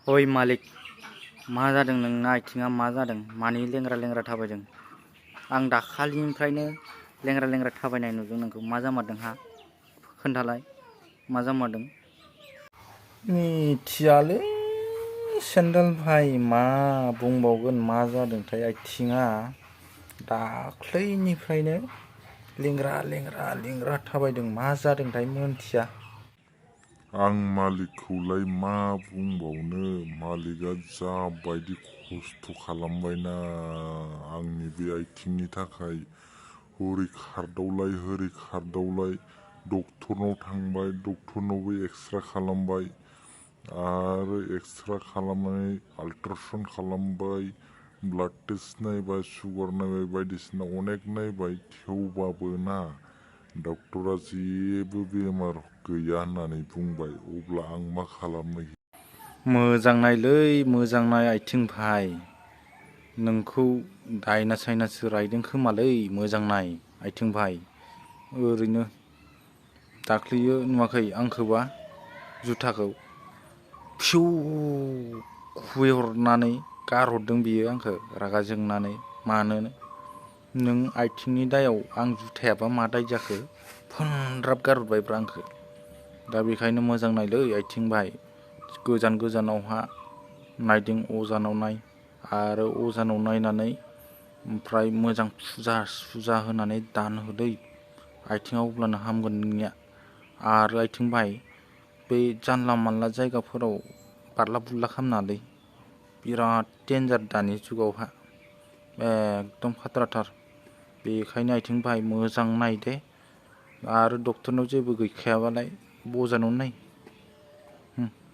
ओइ मालिक, मा जादों नोंना आथिङा मा जादों? मानि लेंग्रा लेंग्रा थाबायदों? आं दाखालिनिफ्रायनो लेंग्रा लेंग्रा थाबायनाय नुदों नोंखौ। मा जामारदों हा? खोन्थालाय, मा जामारदों? मिथियालै सेन्देल भाइ, मा बुंबावगोन, मा जादोंथाय आथिङा दाख्लैनिफ्रायनो लेंग्रा लेंग्रा लेंग्रा थाबायदों। मा जादोंथाय मोनथिया। आं मालिकखौलाय मा बुंबावनो, मालिकआ जाबायदि खस्थ' खालामबायना आंनि बे आथिंनि थाखाय। हरै खारदावलाय हरै खारदावलाय, डक्टरनाव थांबाय, डक्टरनावबो एक्सरे खालामबाय, आरो एक्सरे खालामनानै आल्ट्रासाउन्ड खालामबाय, ब्लाड टेस्ट नायबाय, सुगार नायबाय, बायदिसिना अनेक नायबाय। थेवबाबो ना डक्टरा जेबो बेमार गैया होननानै बुंबाय। अब्ला आं मा खालामनो? मोजां नायलै, मोजां नाय आथिं भाइ। नोंखौ दायना सायनासो रायदों खोमालै। मोजां नाय आथिं भाइ। ओरैनो दाख्लैयो नुवाखै आंखौबा जुथाखौ फिउ खुबैहरनानै गारहरदों बियो आंखौ रागा जोंनानै। मानो नों आथिंनि दायाव आं जुथायाबा मा दाय जाखो? फोनद्राब गारहरबायब्रा आंखौ। दा बेखायनो मोजां नायलै आथिं भाइ। गोजान गोजानावहा नायदों, अजानाव नाय, आरो अजानाव नायनानै ओमफ्राय मोजां फुजा होनानै दानहोदै। आथिङाव अब्लानो हामगोन नोंनिया। आरो आथिं भाइ, बे जानला मानला जायगाफोराव बारला बुरला खालामनाङालै। बिराद डेन्जार दानि जुगावहा, एकदम खाथ्राथार। बेखायनो आथिं भाइ मोजां नाय दे। आरो डक्टरनाव जेबो गैखायाबालाय अजानाव नाय।